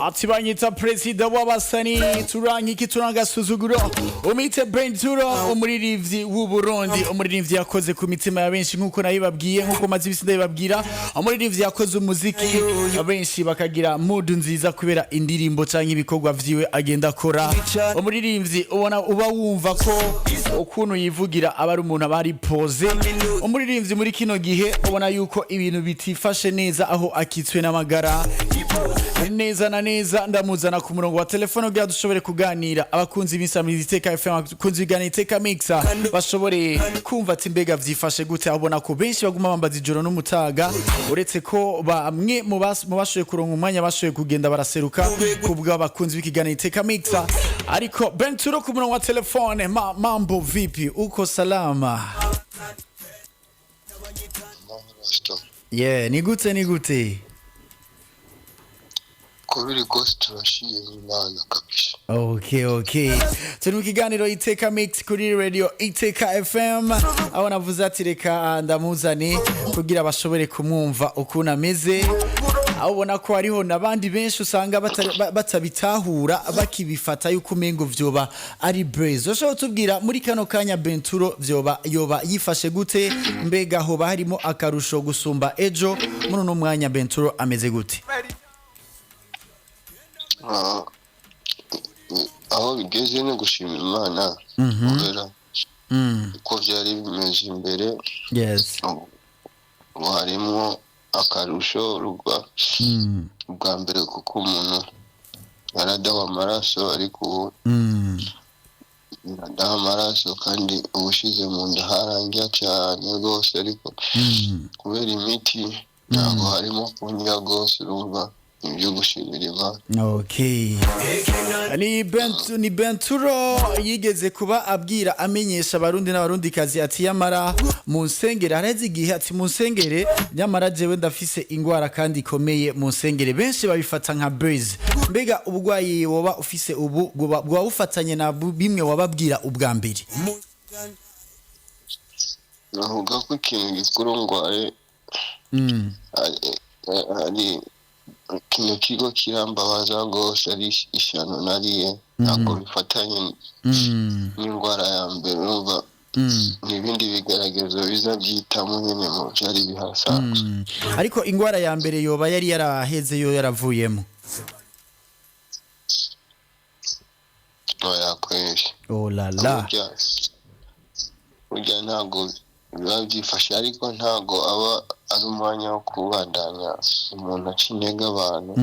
Ati banyita perezida w'abasani, turankiki turangasuzuguro. Umite Benturo, umuririmbyi w'u Burundi, umuririmbyi yakoze ku mitima ya benshi, nkuko nayibabwiye, nkuko maze ibisi ndabibabwira. Umuririmbyi yakoze umuziki benshi bakagira mood nziza kubera indirimbo canke ibikorwa vyiwe agenda akora. Umuririmbyi ubona uba wumva ko ukuntu yivugira aba ari umuntu aba ari pose. Umuririmbyi muri kino gihe ubona yuko ibintu bitifashe neza, aho akitswe n'amagara neza na neza. Ndamuzana ku murongo wa telefone kugira dushobore kuganira. Abakunzi b'insamirizi Iteka FM, abakunzi b'ibiganiro Iteka Mixa, bashobore kumva ati mbega vyifashe gute, aho ubona ko benshi baguma bambaza ijoro n'umutaga, uretse ko bamwe mu bashoboye kuronka umwanya bashoboye kugenda baraseruka kubw'abakunzi b'ikiganiro Iteka Mixa. Ariko Benturo ku murongo wa telefone, mambo vipi, uko salama? Stop. Yeah, ni gute, ni gute? Uko biri kose turashima Imana kabisa. Okay. Turi mu kiganiro Iteka Mix kuri Radio Iteka FM, aho navuze ati reka ndamuzane kugira bashobore kumwumva ukuntu ameze, aho ubona ko hariho n'abandi benshi usanga batabitahura, bakibifata yuko umengo vyoba ari braze. Ushobora kutubwira muri kano kanya Benturo vyoba yoba yifashe gute? Mbega hoba harimo akarusho gusumba ejo? Muri uno mwanya Benturo ameze gute? Ah, aho bigeze ni gushima Imana kubera uko byari bimeze imbere, ubu harimwo akarusho rwa bwa mbere, kuko umuntu yaradaha amaraso, ariko ubu yaradaha amaraso kandi ubushize mu nda harangira cyane rwose, ariko kubera imiti ntabwo harimo kundya rwose. Urumva ibyo gushimira Imana. Okay. Ni Benturo yigeze kuba abwira, amenyesha abarundi n'abarundikazi ati yamara mu nsengere haraheze igihe, ati mu nsengere nyamara jewe ndafise ingwara kandi ikomeye, mu nsengere. Benshi babifata nka buzz. Mbega ubugwayi woba ufise ubu bwoba bufatanye na bimwe wababwira ubwa mbere? Navuga ko ikintu gikuru ngwaye ari kino kigo kirambabaza rwose, ari ishyano nariye, ntabwo bifatanye n'indwara ya mbere. Urumva n'ibindi bigeragezo biza byitamo nyine mu byari bihasanzwe. Ariko ingwara ya mbere yoba yari yaraheze, yo yaravuyemo? Oya kweri. Oh la la. Burya ntabwo biba byifashe, ariko ntabwo aba ari umwanya wo kubandanya umuntu aca intege abantu,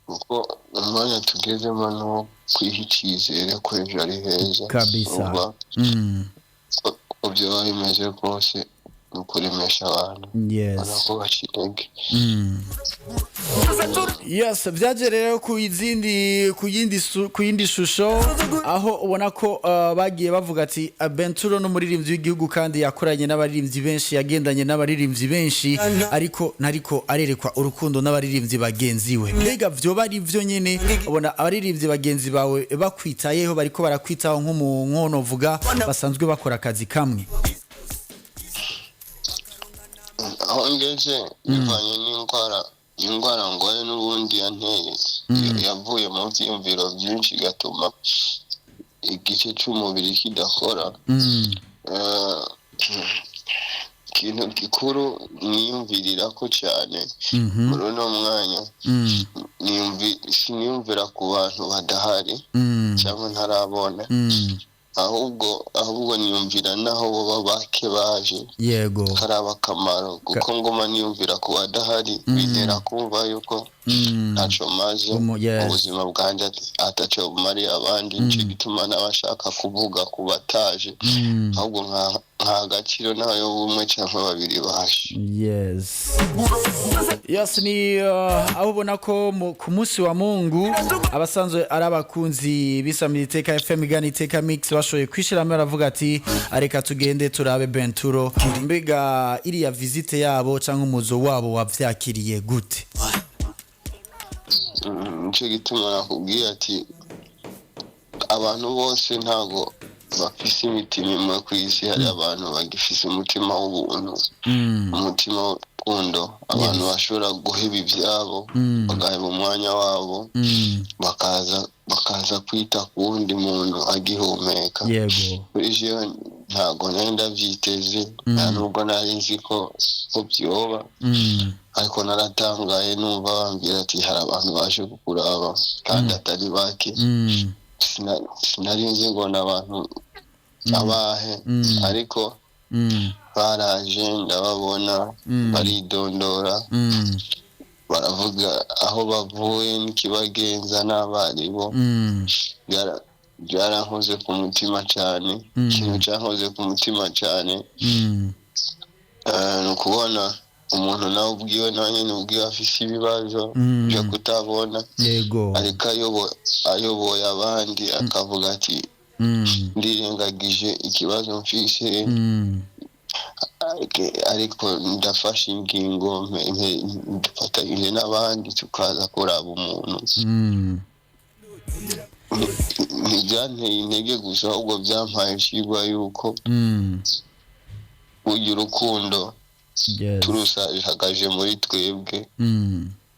kuko umwanya tugezemo ni uwo kwiha icyizere ko ejo ari heza. Kabisa. Urumva uko byaba bimeze kose ni ukuremesha abantu, ubona ko baca intege. Yes, byaje rero ku izindi ku yindi ku yindi shusho, aho ubona ko bagiye bavuga ati Benturo n'umuririmbyi w'igihugu kandi yakoranye n'abaririmbyi benshi, yagendanye n'abaririmbyi benshi, ariko ntariko arerekwa urukundo n'abaririmbyi bagenzi we. Mbega vyoba ari vyo nyene? Ubona abaririmbyi bagenzi bawe bakwitayeho, bariko barakwitaho nk'umuntu vuga basanzwe bakora akazi kamwe? Aho ngeze bivanye n'indwara, indwara ngoye n'ubundi yanteye yavuye mu byiyumviro byinshi, igatuma igice cy'umubiri kidakora. Ikintu gikuru niyumvirira ko cyane muri uno mwanya, siniyumvira ku bantu badahari cyangwa ntarabona, ahubwo niyumvira naho boba bake baje karaba akamaro, kuko ngoma niyumvira ku badahari bintera kumva yuko ntaco maze ubuzima bwanjye ataco bumariye abandi. Nico gituma n'abashaka kuvuga ku bataje, ahubwo nka agaciro nayo bumwe cyangwa babiri baje. Yes, ni aho ubona ko ku munsi wa Mungu abasanzwe ari abakunzi b'isamira Iteka FM igana Iteka Mix bashoboye kwishiramo, baravuga ati areka tugende turabe Benturo. Mbega iriya visite yabo cyangwa umuzo wabo wavyakiriye gute? Nico gituma nakubwiye ati abantu bose ntago bafise imitima imwe ku isi. Hari abantu bagifise umutima w'ubuntu, umutima urukundo, abantu bashobora guheba ibyabo, bagaheba umwanya wabo, bakaza kwita ku wundi muntu agihumeka. Kuri jewe ntabwo nari ndabyiteze, nta nubwo nari nzi ko byoba, ariko naratangaye numva bambwira ati hari abantu baje kukuraba kandi atari bake. Sinari nzi ngo ni abantu abahe, ariko baraje ndababona, baridondora, baravuga aho bavuye n'ikibagenza n'abaribo. Byarankoze ku mutima cyane. Ikintu cyankoze ku mutima cyane ni ukubona umuntu nawe ubwiwe, nawe nyine ubwiwe afise ibibazo byo kutabona, ariko ayoboye abandi akavuga ati ndirengagije ikibazo mfise, ariko ndafashe ingingo mfatanyije n'abandi tukaza kuraba umuntu. Ntibyanteye intege gusa, ahubwo byampaye inshingwa yuko burya urukundo turusagaje muri twebwe,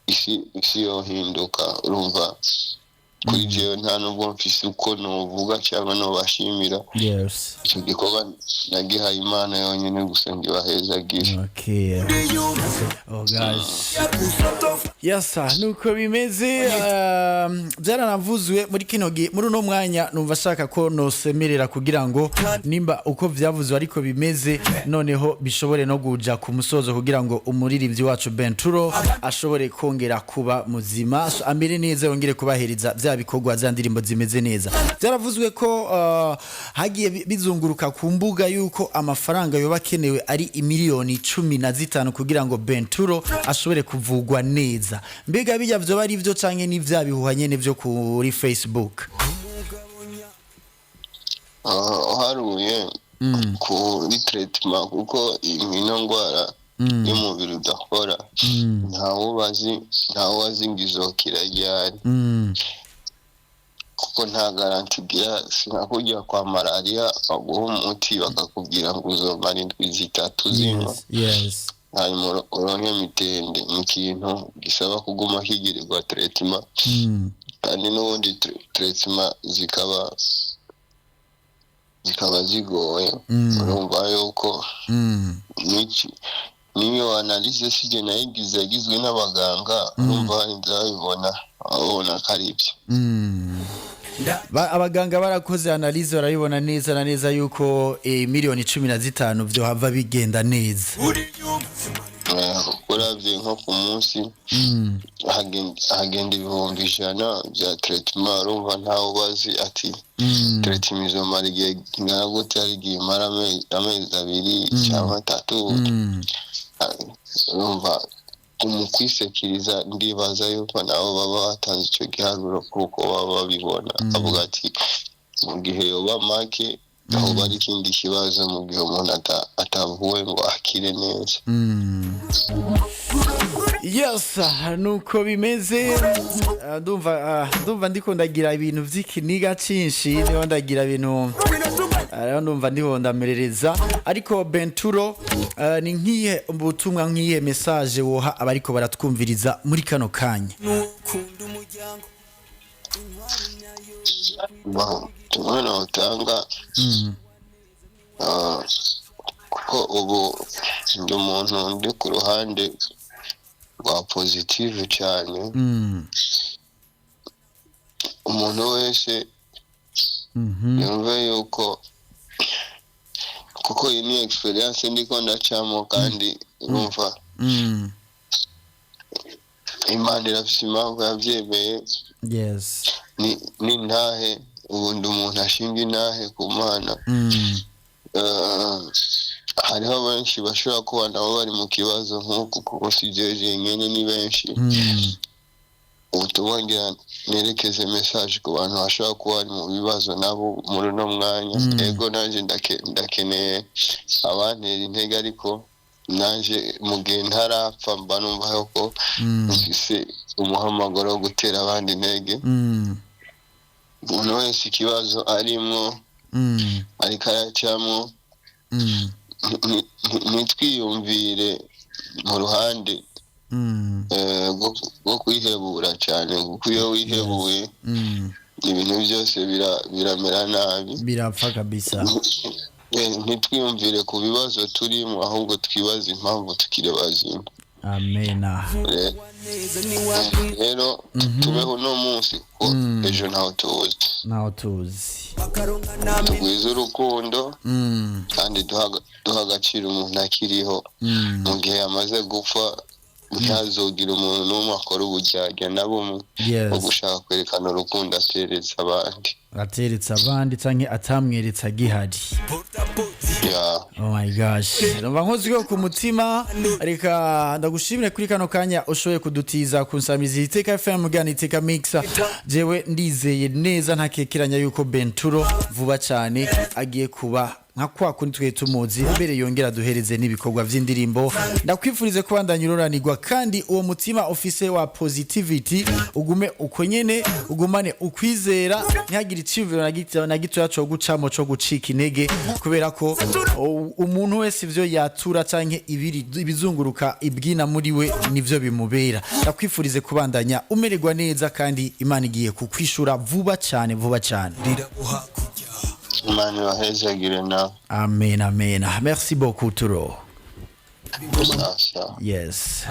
isi yohinduka. Urumva kuri jewe nta nubwo mfise uko nuvuga cyangwa nubashimira. Icyo gikorwa nagihaye Imana yonyine gusa ngo ibahezagire. Okay. Oh guys. Yasa nuko bimeze, byaranavuzwe muri kino gihe, muri uno mwanya numva ashaka ko nosemerera kugira ngo nimba uko vyavuzwe ariko bimeze, noneho bishobore no kuja ku musozo kugira ngo umuririmbyi wacu Benturo ashobore kongera kuba muzima, amere neza, yongere kubaheriza vya bikorwa, za ndirimbo zimeze neza. Byaravuzwe ko hagiye bizunguruka ku mbuga yuko amafaranga yoba akenewe ari imiliyoni 15 kugira ngo Benturo ashobore kuvugwa neza. Mbega bijya vyoba ari vyo canke ni vya bihuha nyene vyo kuri Facebook? Uharuye kuri treatment, kuko ino ndwara y'umubiri udakora, ntawubazi ngo izokira ryari, kuko nta garanti igira. Sinakujya kwa malariya baguha umuti bakakubwira ngo uzomara indwi 3 zinywa, hanyuma uronke mitende. Ni ikintu gisaba kuguma kigirirwa treatment, kandi n'ubundi treatment zikaba zigoye. Urumva yuko niyo analyse sije nayigize, yagizwe n'abaganga, urumva nzabibona abona ko ari ibyo. Abaganga barakoze analyse barabibona neza na neza yuko miliyoni 15 vyo hava bigenda neza. Uravye nko ku munsi hagenda 100,000 bya treatment, urumva ntawe ubazi ati treatment izomara igihe kingana gute, hari igihe imara amezi 2 cyangwa 3. Urumva mu kwisekiriza ndibaza yuko nabo baba batanze icyo giharuro kuko baba babibona, avuga ati mu gihe yoba make aho bari ikindi kibazo, mu gihe umuntu atavuwe ngo akire neza. Yes, nuko bimeze. Ndumva ndiko ndagira ibintu vy'ikiniga cinshi, niho ndagira ibintu, rero ndumva ndiho ndamerereza. Ariko Benturo, ni nkihe ubutumwa, nkihe message woha abariko baratwumviriza muri kano kanya? Ubutumwa nawutanga, kuko ubu ndi umuntu ndi ku ruhande rwa positive cyane. Umuntu wese yumve yuko, kuko iyi ni experience ndiko ndacamo, kandi urumva Imana irafise impamvu yavyemeye. Ni ntahe ubundi umuntu ashinga intahe ku Mana. Hariho benshi bashobora kuba nabo bari mu kibazo nk'uku, kuko si jewe jenyene, ni benshi. Ubutumwa ngira nerekeze message ku bantu bashobora kuba bari mu bibazo nabo muri uno mwanya. Ego nanje ndakeneye abantera intege, ariko nanje mu gihe ntarapfa mba numva yuko mfise umuhamagaro wo gutera abandi intege. Umuntu wese ikibazo arimwo, ariko aracamwo, ntitwiyumvire mu ruhande rwo kwihebura cyane, kuko iyo wihebuye ibintu byose biramera nabi. Birapfa kabisa. Ntitwiyumvire ku bibazo turimo, ahubwo twibaze impamvu tukiri bazima. Amena. Rero tubeho uno munsi, kuko ejo ntaho tuzi. Ntaho tuzi. Tugwize urukundo kandi duha agaciro umuntu akiriho. Mu gihe yamaze gupfa, ntihazogire umuntu n'umwe akora uburyarya na bumwe bwo gushaka kwerekana urukundo ateretse abandi. Ateretse abandi canke atamweretse agihari. Oh my gosh, numva nkozwe ku mutima. Reka ndagushimire kuri kano kanya ushoboye kudutiza kunsamiza Iteka FM gana Iteka Mixer. Jewe ndizeye neza ntakekeranya yuko Benturo vuba cyane agiye kuba nka kwa kundi twe tumuzi mbere, yongera duhereze n'ibikorwa vy'indirimbo. Ndakwifurize kubandanya uroranirwa, kandi uwo mutima ufise wa positivity ugume uko nyene, ugumane ukwizera, ntihagire iciyumviro na gito na gitoya co gucamo co gucika intege, kubera ko umuntu wese ivyo yatura canke ibiri ibizunguruka ibwina muri we nivyo bimubera. Ndakwifurize kubandanya umererwa neza, kandi Imana igiye kukwishura vuba cyane, vuba cyane. Imana ibahezagire nawe. Amen, amen. Merci beaucoup, Turo. Sasa. Yes.